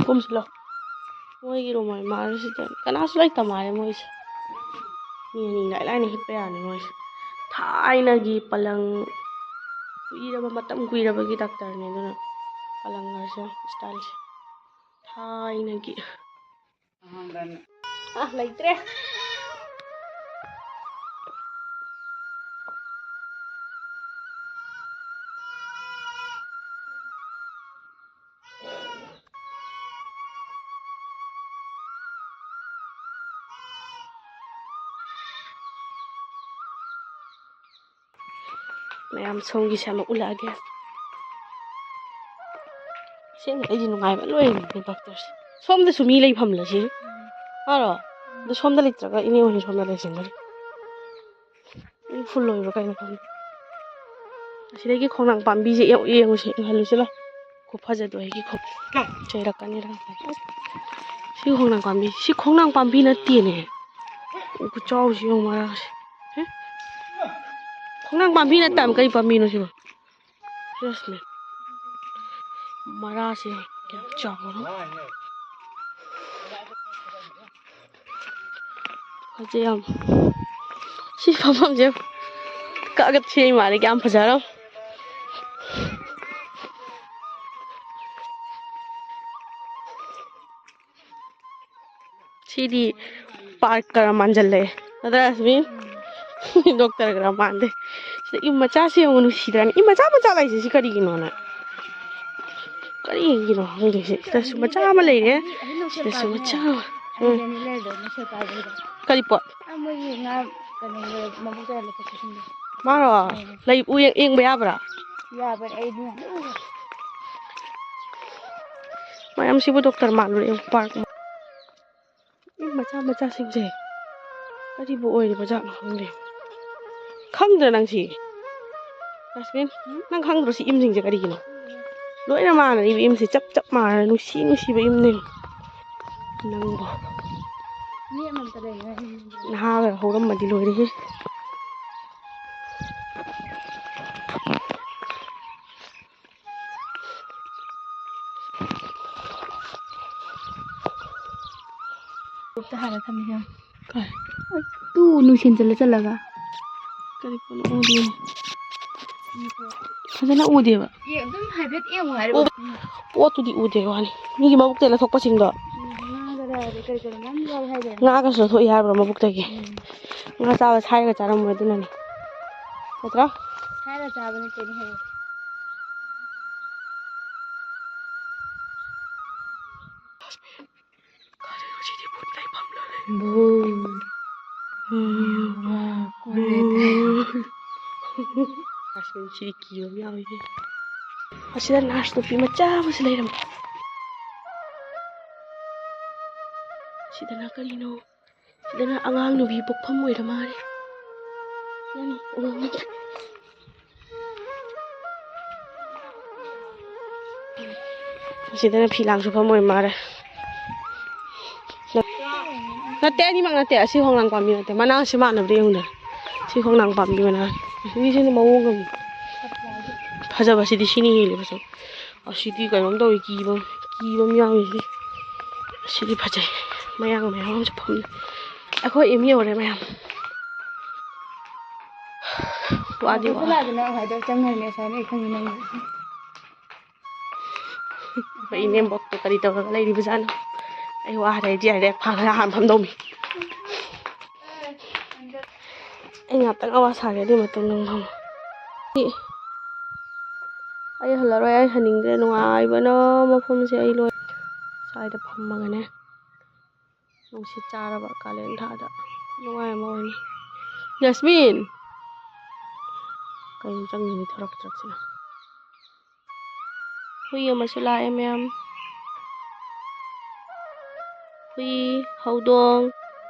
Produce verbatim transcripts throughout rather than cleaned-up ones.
ꯀꯨꯝꯁꯤꯂꯣ꯫ ꯃꯣꯏꯒꯤ ꯔꯨꯝ ꯑꯣꯏ ꯃꯥꯜꯂꯦ ꯁꯤꯗ꯫ ꯀꯅꯥꯁꯨ ꯂꯩꯇ ꯃꯥꯜꯂꯦ ꯃꯣꯏꯁꯦ꯫ ꯃꯤ ꯑꯅꯤ ꯏꯂꯥꯏ ꯂꯥꯏꯅ ꯍꯤꯞꯄ ꯌꯥꯅꯤ ꯃꯣꯏꯁꯦ꯫ ꯊꯥꯏꯅꯒꯤ ꯄꯂꯪ, ꯀꯨꯏꯔꯕ, ꯃꯇꯝ ꯀꯨꯏꯔꯕꯒꯤ ꯗꯥꯛꯇꯔꯅꯦ, ꯑꯗꯨꯅ ꯄꯂꯪꯒꯁꯦ ꯁ꯭ꯇꯥꯏꯜꯁꯦ ꯊꯥꯏꯅꯒꯤ꯫ ꯑ, ꯂꯩꯇ꯭ꯔꯦ꯫ ꯃꯌꯥꯝ ꯁꯣꯝꯒꯤꯁꯦ ꯑꯃ ꯎꯠꯂꯛꯑꯒꯦ꯫ ꯑꯁꯦꯡꯕ ꯑꯩꯗꯤ ꯅꯨꯡꯉꯥꯏꯕ ꯂꯣꯏꯔꯦ ꯗꯣꯛꯇꯔꯁꯦ꯫ ꯁꯣꯝꯗꯁꯨ ꯃꯤ ꯂꯩꯐꯝꯂ ꯁꯤ? ꯃꯥꯔꯣ? ꯑꯗꯣ ꯁꯣꯝꯗ ꯂꯩꯇ꯭ꯔꯒ ꯏꯅꯦ ꯍꯣꯏꯅ ꯁꯣꯝꯗ ꯂꯩꯁꯤꯟꯒꯅꯤ꯫ ꯃꯤ ꯐꯨꯜ ꯑꯣꯏꯕ꯭ꯔꯥ ꯀꯩꯅꯣ ꯈꯪꯗꯦ꯫ ꯑꯁꯤꯗꯒꯤ ꯈꯣꯡꯅꯥꯡ ꯄꯥꯝꯕꯤꯁꯦ ꯌꯦꯡ-, ꯌꯦꯡꯉꯨꯁꯦ, ꯌꯦꯡꯍꯜꯂꯨꯁꯤ ꯂꯥꯎ꯫ ꯈꯨꯐꯖꯗꯣ ꯑꯩꯒꯤ ꯈꯣꯡ-, ꯆꯩꯔꯛꯀꯅꯤꯗ꯫ ꯁꯤ ꯈꯣꯡꯅꯥꯡ ꯄꯥꯝꯕꯤ, ꯁꯤ ꯈꯣꯡꯅꯥꯡ ꯄꯥꯝꯕꯤ ꯅꯠꯇꯦꯅꯦ꯫ ꯈꯨꯆꯥꯎꯁꯤ ꯌꯦꯡꯉꯨ ꯃꯔꯥꯁꯦ꯫ ꯍꯦ? ꯈꯣꯡꯅꯥꯡ ꯄꯥꯝꯕꯤ ꯅꯠꯇꯕ ꯀꯩ ꯄꯥꯝꯕꯤꯅꯣ ꯁꯤꯕꯣ? ꯖꯁꯃꯤꯟ꯫ ꯃꯔꯥꯁꯦ ꯀꯌꯥꯝ ꯆꯥꯎꯕꯅꯣ꯫ ꯐꯖꯩ ꯌꯥꯝ꯫ ꯁꯤ ꯐꯝꯐꯝꯁꯦ ꯀꯛꯑꯒ ꯊꯦꯡ ꯃꯥꯜꯂꯦ, ꯀꯌꯥꯝ ꯐꯖꯔꯣ꯫ ꯁꯤꯗꯤ ꯄꯥꯔꯛ ꯈꯔ ꯃꯥꯟꯁꯤꯜꯂꯛꯑꯦ꯫ ꯅꯠꯇ꯭ꯔꯥ, ꯔꯁꯃꯤ? ꯗꯣꯛꯇꯔ ꯈꯔ ꯃꯥꯟꯗꯦ꯫ ꯁꯤꯗ ꯏꯃꯥ ꯃꯆꯥꯁꯦ ꯌꯦꯡꯉꯨ, ꯅꯨꯡꯁꯤꯗ꯭ꯔꯥꯅꯦ? ꯏꯃꯥ ꯃꯆꯥ ꯃꯆꯥ ꯂꯩꯁꯦ, ꯁꯤ ꯀꯔꯤꯒꯤꯅꯣꯅꯦ? ꯀꯔꯤꯒꯤꯅꯣ ꯈꯪꯗꯦ ꯁꯤ꯫ ꯁꯤꯗꯁꯨ ꯃꯆꯥ ꯑꯃ ꯂꯩꯔꯦ, ꯁꯤꯗꯁꯨ ꯃꯆꯥ ꯑꯃ꯫ ꯎꯝ꯫ ꯀꯔꯤ ꯄꯣꯠ? ꯑꯥ, ꯃꯣꯏꯒꯤ ꯉꯥ ꯀꯩꯅꯣ ꯃꯕꯨꯛꯇ ꯂꯧꯊꯣꯛꯄꯁꯤꯡꯗꯣ꯫ ꯃꯥꯔꯣ? ꯎꯝ꯫ ꯂꯩ ꯎ ꯌꯦꯡ-, ꯌꯦꯡꯕ ꯌꯥꯕ꯭ꯔꯥ? ꯌꯥꯕꯅꯦ, ꯑꯩꯗꯤ ꯌꯥꯝ ꯎꯔꯦ꯫ ꯃꯌꯥꯝꯁꯤꯕꯨ ꯗꯣꯛꯇꯔ ꯃꯥꯜꯂꯨꯔꯦ, ꯄꯥꯔꯛ꯫ ꯎꯝ, ꯃꯆꯥ ꯃꯆꯥꯁꯤꯡꯁꯦ ꯀꯔꯤꯕꯨ ꯑꯣꯏꯔꯤꯕ ꯖꯥꯠꯅꯣ ꯈꯪꯗꯦ꯫ ꯈꯪꯗ꯭ꯔꯥ ꯅꯪ ꯁꯤ? ꯌꯥꯁꯃꯤꯟ, ꯅꯪ ꯈꯪꯗ꯭ꯔꯣ ꯁꯤ ꯏꯝꯁꯤꯡꯁꯦ ꯀꯔꯤꯒꯤꯅꯣ? ꯂꯣꯏꯅ ꯃꯥꯟꯅꯔꯤꯕ ꯏꯝꯁꯦ, ꯆꯞ ꯆꯞ ꯃꯥꯟꯅꯔ ꯅꯨꯡꯁꯤ ꯅꯨꯡꯁꯤꯕ ꯏꯝꯅꯦ꯫ ꯅꯪꯕꯣ꯫ ꯃꯤ ꯑꯃꯃꯝꯇ ꯂꯩꯅꯤꯡꯉꯥꯏ ꯏꯝ꯫ ꯅꯍꯥꯒ ꯍꯧꯔꯝꯃꯗꯤ ꯂꯣꯏꯔꯦꯍꯦ꯫ ꯍꯥꯟꯅ ꯊꯝꯃꯤꯁꯦ꯫ ꯀꯥꯏ? ꯇꯨ ꯅꯨꯡꯁꯤꯟ ꯆꯠꯂ ꯆꯠꯂꯒ꯫ ꯀꯔꯤ ꯄꯣꯠꯅꯣ ꯎꯗꯦ꯫ ꯐꯖꯅ ꯎꯗꯦꯕ꯫ ꯑꯦ, ꯑꯗꯨꯝ ꯍꯥꯏꯐꯦꯠ ꯌꯦꯡꯉꯨ ꯍꯥꯏꯔꯦ꯫ ꯄꯣꯠꯇꯨꯗꯤ ꯎꯗꯦ ꯋꯥꯅꯤ꯫ ꯃꯤꯒꯤ ꯃꯕꯨꯛꯇꯩ ꯂꯧꯊꯣꯛꯄꯁꯤꯡꯗꯣ꯫ ꯎꯝ, ꯉꯥꯒ ꯂꯩꯔꯗꯤ ꯀꯔꯤ ꯀꯔꯤ ꯃꯌꯥꯝ ꯌꯥꯎꯋꯦ ꯍꯥꯏꯗꯥꯏꯅꯦ? ꯉꯥꯒꯁꯨ ꯂꯧꯊꯣꯛꯏ ꯍꯥꯏꯕ꯭ꯔꯣ ꯃꯕꯨꯛꯇꯒꯤ? ꯎꯝ꯫ ꯉꯥ ꯆꯥꯕ ꯁꯥꯏꯔꯒ ꯆꯥꯔꯝꯃꯣꯏ ꯑꯗꯨꯅꯅꯤ꯫ ꯅꯠꯇ꯭ꯔꯥ? ꯁꯥꯏꯔ ꯆꯥꯕ ꯅꯠꯇꯦꯅꯦ ꯍꯦ꯫ ꯀꯔꯤꯅꯣ ꯁꯤꯗꯤ? ꯚꯨꯠ ꯂꯩꯐꯝ ꯂꯣꯏꯔꯦ꯫ ꯚꯨꯠ꯫ ꯎꯝ꯫ ꯋꯥ, ꯀꯣꯜꯂꯦ꯫ ꯑꯁ, ꯁꯤꯗꯤ ꯀꯤꯕ ꯑꯃ ꯌꯥꯎꯋꯤꯍꯦ꯫ ꯑꯁꯤꯗ ꯅꯔꯁ ꯅꯨꯄꯤ ꯃꯆꯥ ꯑꯃꯁꯨ ꯂꯩꯔꯝꯃꯦ꯫ ꯁꯤꯗꯅ ꯀꯔꯤꯅꯣ? ꯁꯤꯗꯅ ꯑꯉꯥꯡ ꯅꯨꯕꯤ ꯄꯣꯛꯐꯝ ꯑꯣꯏꯔ ꯃꯥꯜꯂꯦ꯫ ꯌꯥꯅꯤ, ꯑꯉꯥꯡ ꯅꯨꯕꯤ꯫ ꯁꯤꯗꯅ ꯐꯤ ꯂꯥꯡ ꯁꯨꯐꯝ ꯑꯣꯏ ꯃꯥꯜꯂꯦ꯫ ꯅꯠꯇꯦ, ꯑꯅꯤꯃꯛ ꯅꯠꯇꯦ꯫ ꯑꯁꯤ ꯍꯣꯡꯅꯥꯡ ꯄꯥꯝꯕꯤ ꯅꯠꯇꯦ꯫ ꯃꯅꯥ ꯑꯁꯤ ꯃꯥꯟꯅꯕ꯭ꯔꯥ ꯌꯦꯡꯉꯨꯗꯅ꯫ ꯁꯤ ꯍꯣꯡꯅꯥꯡ ꯄꯥꯝꯕꯤ ꯃꯅꯥ꯫ ꯃꯤꯁꯤꯅ ꯃꯑꯣꯡ ꯑꯃ꯫ ꯐꯖꯕꯁꯤꯗꯤ ꯁꯤꯅ ꯍꯦꯜꯂꯦ ꯃꯁꯛ꯫ ꯑꯁꯤꯗꯤ ꯀꯩꯅꯣꯝ ꯇꯧꯏ, ꯀꯤꯕ, ꯀꯤꯕ ꯑꯃ ꯌꯥꯎꯔꯤꯁꯦ꯫ ꯑꯁꯤꯗꯤ ꯐꯖꯩ꯫ ꯃꯌꯥꯡ ꯃꯌꯥꯝ ꯑꯃꯁꯨ ꯐꯝꯃꯤ꯫ ꯑꯩꯈꯣꯏ ꯑꯦꯝ ꯌꯧꯔꯦ ꯃꯌꯥꯝ꯫ ꯋꯥꯗꯤ ꯋꯥ꯫ ꯂꯥꯛꯑꯗꯤ ꯅꯪ ꯍꯥꯏꯗꯣ ꯆꯪꯉꯣꯏꯅꯦ, ꯉꯁꯥꯏꯅ ꯑꯩ ꯈꯪꯉꯤ ꯅꯪ꯫ ꯑꯩꯈꯣꯏ ꯏꯅꯦꯝꯕꯣꯛꯇꯣ ꯀꯔꯤ ꯇꯧꯔꯒ ꯂꯩꯔꯤꯕꯖꯥꯠꯅꯣ? ꯑꯩ ꯋꯥꯔꯦ, ꯑꯩꯗꯤ ꯌꯥꯔꯦ, ꯐꯥꯡꯈ꯭ꯔ ꯍꯥꯟꯅ ꯐꯝꯗꯧꯃꯤ꯫ ꯑꯩ ꯉꯥꯛꯇꯪ ꯑꯋꯥ ꯁꯥꯒꯦ, ꯑꯗꯨꯒꯤ ꯃꯇꯨꯡꯗ ꯑꯃꯨꯛ ꯐꯝꯃꯣ꯫ ꯑꯩ ꯍꯜꯂꯔꯣꯏ, ꯑꯩ ꯍꯟꯅꯤꯡꯗ꯭ꯔꯦ꯫ ꯅꯨꯡꯉꯥꯏꯕꯅ ꯃꯐꯝꯁꯦ ꯑꯩ ꯂꯣꯏ꯫ ꯁ꯭ꯋꯥꯏꯗ ꯐꯝꯃꯒꯅꯦ ꯅꯨꯡꯁꯤꯠ ꯆꯥꯔꯕ ꯀꯥꯂꯦꯟ ꯊꯥꯗ ꯈꯨꯅꯨꯡꯉꯥꯏ ꯑꯃ ꯑꯣꯏꯅꯤ꯫ ꯖꯁꯃꯤꯟ! ꯀꯩꯅꯣ ꯆꯪꯉꯤꯅꯦ ꯊꯣꯔꯛ ꯊꯣꯔꯛꯁꯤꯅ? ꯍꯨꯏ ꯑꯃꯁꯨ ꯂꯥꯛꯑꯦ ꯃꯌꯥꯝ꯫ ꯍꯨꯏ, ꯍꯧꯗꯣꯡ,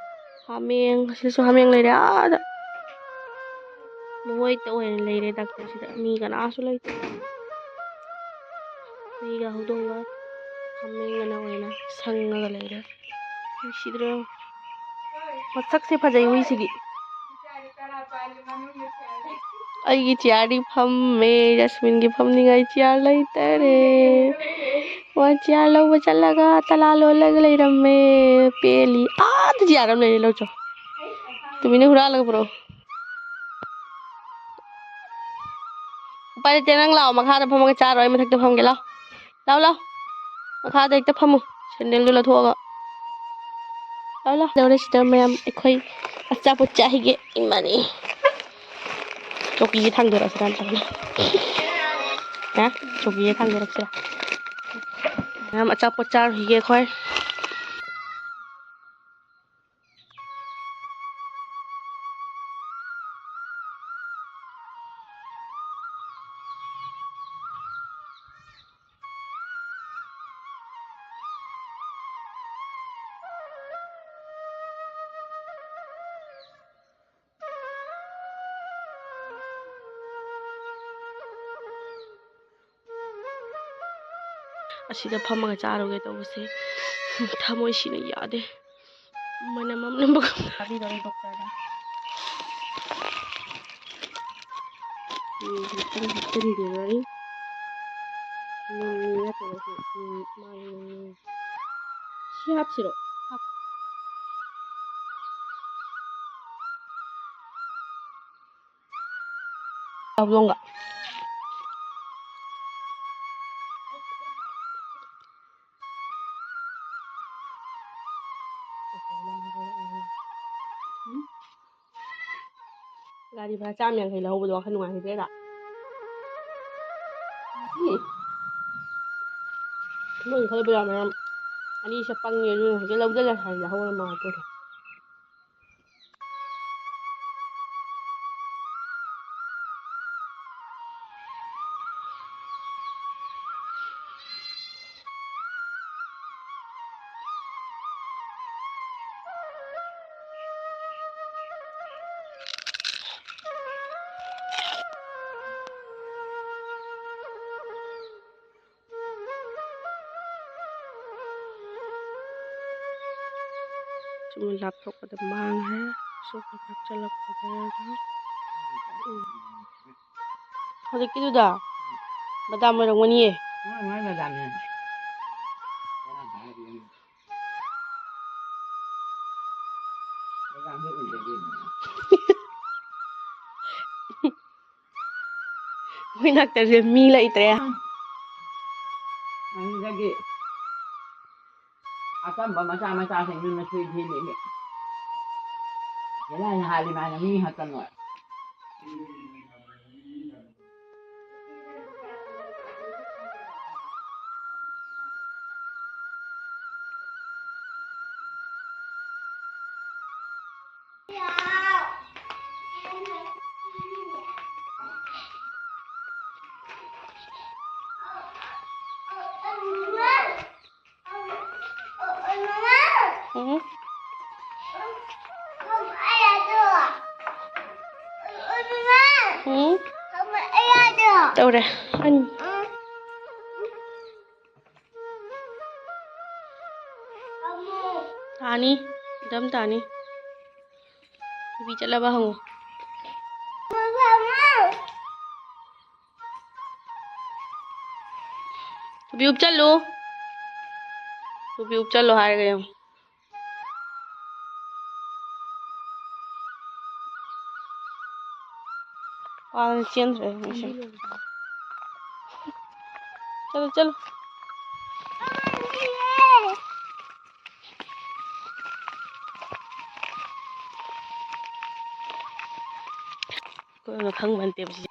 ꯍꯥꯃꯦꯡ, ꯑꯁꯤꯁꯨ ꯍꯥꯃꯦꯡ ꯂꯩꯔꯦ ꯑꯥꯗ꯫ ꯃꯈꯣꯏꯇ ꯑꯣꯏꯅ ꯂꯩꯔꯦ ꯗꯥꯛꯇꯔꯁꯤꯗ꯫ ꯃꯤ ꯀꯅꯥꯁꯨ ꯂꯩꯇꯦ꯫ ꯍꯨꯏꯒ ꯍꯧꯗꯣꯡꯒ ꯍꯥꯃꯦꯡꯒꯅ ꯑꯣꯏꯅ ꯁꯪꯉꯒ ꯂꯩꯔꯦ꯫ ꯅꯨꯡꯁꯤꯗ꯭ꯔꯣ? ꯃꯁꯛꯁꯦ ꯐꯖꯩ ꯍꯨꯏꯁꯤꯒꯤ꯫ ꯑꯩꯒꯤ ꯆꯤꯌꯥꯔꯗꯤ ꯐꯝꯃꯦ, ꯖꯁꯃꯤꯟꯒꯤ ꯐꯝꯅꯤꯡꯉꯥꯏ ꯆꯤꯌꯥꯔ ꯂꯩꯇꯔꯦ꯫ ꯋꯥꯟ ꯆꯤꯌꯥꯔ ꯂꯧꯕ ꯆꯠꯂꯒ ꯇꯂꯥ ꯂꯣꯜꯂꯒ ꯂꯩꯔꯝꯃꯦ꯫ ꯄꯦꯜꯂꯤ꯫ ꯑꯥꯗ ꯆꯤꯌꯥꯔ ꯑꯃ ꯂꯩꯔꯦ, ꯂꯧ ꯆꯣ꯫ ꯇꯨꯃꯤꯟꯅ ꯍꯨꯔꯥꯜꯂꯒ ꯄꯨꯔꯛꯑꯣ꯫ ꯎꯄꯥꯏ ꯂꯩꯇꯦ, ꯅꯪ ꯂꯥꯛꯑꯣ, ꯃꯈꯥꯗ ꯐꯝꯃꯒ ꯆꯥꯔꯣ, ꯑꯩ ꯃꯊꯛꯇ ꯐꯝꯒꯦ, ꯂꯥꯎ꯫ ꯂꯥꯎ, ꯂꯥꯎ꯫ ꯃꯈꯥꯗ ꯍꯦꯛꯇ ꯐꯝꯃꯨ, ꯁꯦꯟꯗꯜꯗꯨ ꯂꯧꯊꯣꯛꯑꯒ꯫ ꯂꯥꯎ, ꯂꯥꯎ꯫ ꯌꯧꯔꯦ ꯁꯤꯗ ꯃꯌꯥꯝ, ꯑꯩꯈꯣꯏ ꯑꯆꯥꯄꯣꯠ ꯆꯥꯈꯤꯒꯦ꯫ ꯏꯃꯥꯅꯤ꯫ ꯆꯧꯀꯤꯁꯦ ꯊꯥꯡꯗꯣꯔꯛꯑꯁꯤꯔꯥ ꯅꯠꯇ꯭ꯔꯒꯅ? ꯍꯥ? ꯆꯧꯀꯤꯁꯦ ꯊꯥꯡꯗꯣꯔꯛꯁꯤꯔꯥ? ꯃꯌꯥꯝ ꯑꯆꯥꯄꯣꯠ ꯆꯥꯔꯨꯈꯤꯒꯦ ꯑꯩꯈꯣꯏ꯫ ꯑꯁꯤꯗ ꯐꯝꯃꯒ ꯆꯥꯔꯨꯒꯦ ꯇꯧꯕꯁꯦ ꯊꯃꯣꯏꯁꯤꯅ ꯌꯥꯗꯦ꯫ ꯃꯅꯝ ꯑꯃ ꯅꯝꯕꯒꯨꯝ꯫ ꯊꯥꯕꯤꯗꯧꯔꯦ ꯗꯣꯛꯇꯔꯗ꯫ ꯎꯝ, ꯍꯥꯞꯆꯤꯟ-, ꯍꯥꯞꯆꯤꯟꯕꯤꯔꯣꯏ꯫ ꯃꯤꯃꯤ ꯅꯠꯇ꯭ꯔꯒꯁꯨ, ꯎꯝ, ꯃꯥꯒꯤ ꯃꯤꯃꯤ꯫ ꯁꯤ ꯍꯥꯞꯁꯤꯔꯣ? ꯍꯥꯞ-, ꯍꯧꯗꯣꯡꯒ꯫ ꯒꯥꯔꯤ ꯚꯔꯥ ꯆꯥꯝ ꯌꯥꯡꯈꯩ ꯂꯧꯍꯧꯕꯗꯣ ꯋꯥꯈꯜ ꯅꯨꯡꯉꯥꯏꯈꯤꯗ꯭ꯔꯦꯗ꯫ ꯎꯝ꯫ ꯃꯣꯏꯅ ꯈꯜꯂꯨꯕ ꯌꯥꯝ ꯃꯌꯥꯝ ꯑꯅꯤꯁꯦ ꯄꯪꯉꯦ, ꯑꯗꯨꯅ ꯍꯧꯖꯤꯛ ꯂꯧꯖꯜꯂꯦ ꯍꯥꯏ ꯂꯧꯍꯧꯔ ꯃꯥꯜꯂꯦ꯫ ꯁꯨꯝ ꯂꯥꯞꯊꯣꯛꯄꯗ ꯃꯥꯡꯈ꯭ꯔꯦ꯫ ꯁꯣꯛꯄ ꯀꯛꯁꯜꯂꯛꯄꯗ꯫ ꯎꯝ꯫ ꯍꯧꯖꯤꯛꯀꯤꯗꯨꯗ ꯕꯗꯥꯝ ꯑꯣꯏꯔꯝꯒꯅꯤꯌꯦ꯫ ꯃꯥꯏ ꯃꯥꯏ ꯕꯗꯥꯝꯅꯦ꯫ ꯃꯣꯏ ꯗꯥꯛꯇꯔꯁꯦ ꯃꯤ ꯂꯩꯇ꯭ꯔꯦ꯫ ꯑꯗꯨꯗꯒꯤ ꯑꯆꯝꯕ ꯃꯆꯥ ꯃꯆꯥꯁꯤꯡꯗꯨꯅ ꯁꯨꯏ ꯊꯤꯜꯂꯤꯅꯦ꯫ ꯍꯦꯂꯥꯅ ꯍꯥꯜꯂꯤ ꯃꯥꯅ ꯃꯤ ꯉꯥꯛꯇ ꯅꯣꯏ꯫ ꯎꯝ꯫ ꯎꯝ꯫ ꯇꯧꯔꯦ꯫ ꯑꯅꯤ꯫ ꯇꯥꯅꯤ꯫ ꯑꯗꯨꯝ ꯇꯥꯅꯤ꯫ ꯊꯣꯏꯕꯤ ꯆꯠꯂꯕ ꯍꯪꯉꯨ꯫ ꯊꯣꯏꯕꯤ ꯎꯞꯆꯜꯂꯨ꯫ ꯊꯣꯏꯕꯤ ꯎꯞꯆꯜꯂꯨ ꯍꯥꯏꯔꯒ ꯌꯦꯡꯉꯨ꯫ ꯄꯥꯗꯅ ꯆꯦꯟꯗ꯭ꯔꯦ ꯉꯁꯤ꯫ ꯆꯠꯂꯨ, ꯆꯠꯂꯨ꯫ ꯑꯩꯈꯣꯏꯅ ꯈꯪꯕ ꯅꯠꯇꯦꯕ ꯁꯤꯁꯦ꯫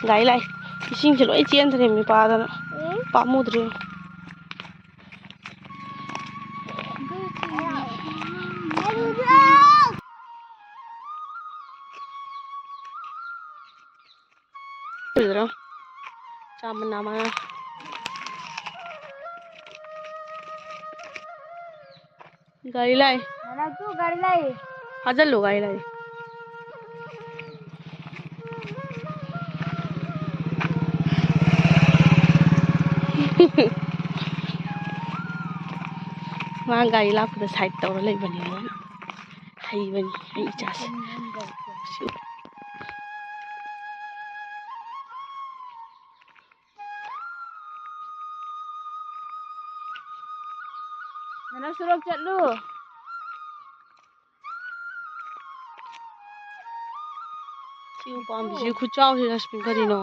ꯒꯥꯔꯤ ꯂꯥꯛꯑꯦ꯫ ꯏꯁꯤꯡꯁꯦ ꯂꯣꯏ ꯆꯦꯟꯗ꯭ꯔꯦꯃꯤ ꯄꯥꯗꯅ꯫ ꯎꯝ꯫ ꯄꯥꯝꯃꯨꯗ꯭ꯔꯦ꯫ ꯆꯥꯃ ꯅꯥꯃ꯫ ꯒꯥꯔꯤ ꯂꯥꯛꯑꯦ꯫ ꯅꯅꯥꯎꯇꯣ, ꯒꯥꯔꯤ ꯂꯥꯛꯑꯦ꯫ ꯐꯥꯖꯜꯂꯨ, ꯒꯥꯔꯤ ꯂꯥꯛꯑꯦ꯫ ꯃꯥ ꯒꯥꯔꯤ ꯂꯥꯛꯄꯗ side ꯇꯧꯔ ꯂꯩꯕꯅꯦ ꯃꯥꯅ꯫ ꯍꯩꯕꯅꯤ ꯑꯩ ꯏꯆꯥꯁꯦ꯫ ꯅꯅꯥꯎ ꯁꯣꯔꯣꯛ ꯆꯠꯂꯨ꯫ ꯁꯤ ꯎꯄꯥꯝꯕꯤꯁꯤ ꯈꯨꯆꯥꯎꯁꯤ ꯔꯁꯃꯤ ꯀꯔꯤꯅꯣ?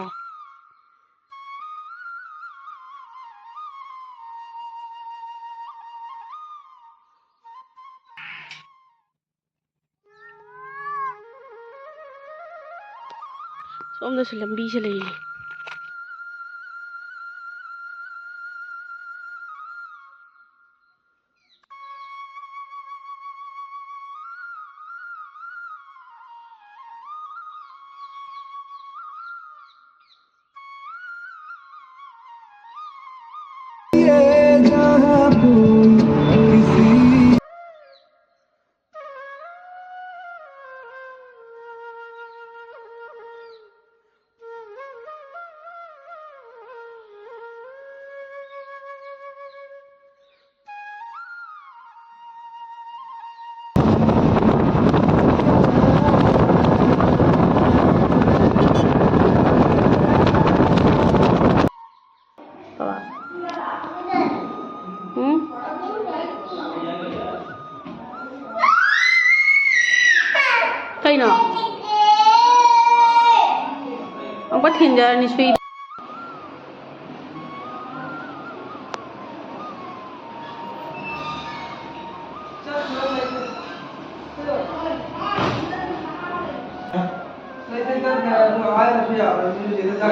ꯁꯣꯝꯗꯁꯨ ꯂꯝꯕꯤꯁꯦ ꯂꯩꯌꯦ꯫ ꯎꯝ? ꯀꯩꯅꯣ? ꯑꯃꯨꯛꯀ ꯊꯤꯟꯖꯔꯅꯤ ꯁꯨꯏ꯫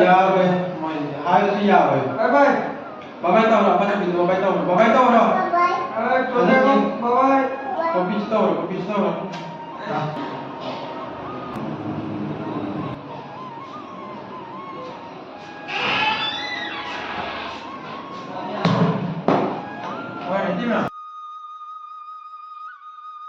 ꯌꯥꯔꯣꯏ, ꯃꯣꯏ ꯍꯥꯏꯔꯁꯨ ꯌꯥꯔꯣꯏ꯫ ꯕꯥꯏ ꯕꯥꯏ꯫ ꯕꯥꯏ ꯕꯥꯏ ꯇꯧꯔꯣ, ꯑꯃꯁꯨꯡ ꯕꯥꯏ ꯕꯥꯏ ꯇꯧꯔꯣ, ꯕꯥꯏ ꯕꯥꯏ ꯇꯧꯔꯣ꯫ ꯕꯥꯏ ꯕꯥꯏ ꯇꯧꯔꯣ꯫ ꯕꯥꯏ ꯕꯥꯏ꯫ ꯕꯥꯏ ꯕꯥꯏ꯫ ꯀꯣꯐꯤꯁꯨ ꯇꯧꯔꯣ, ꯀꯣꯐꯤꯁꯨ ꯇꯧꯔꯣ꯫ ꯍꯣꯏ, ꯏꯇꯩꯃ꯫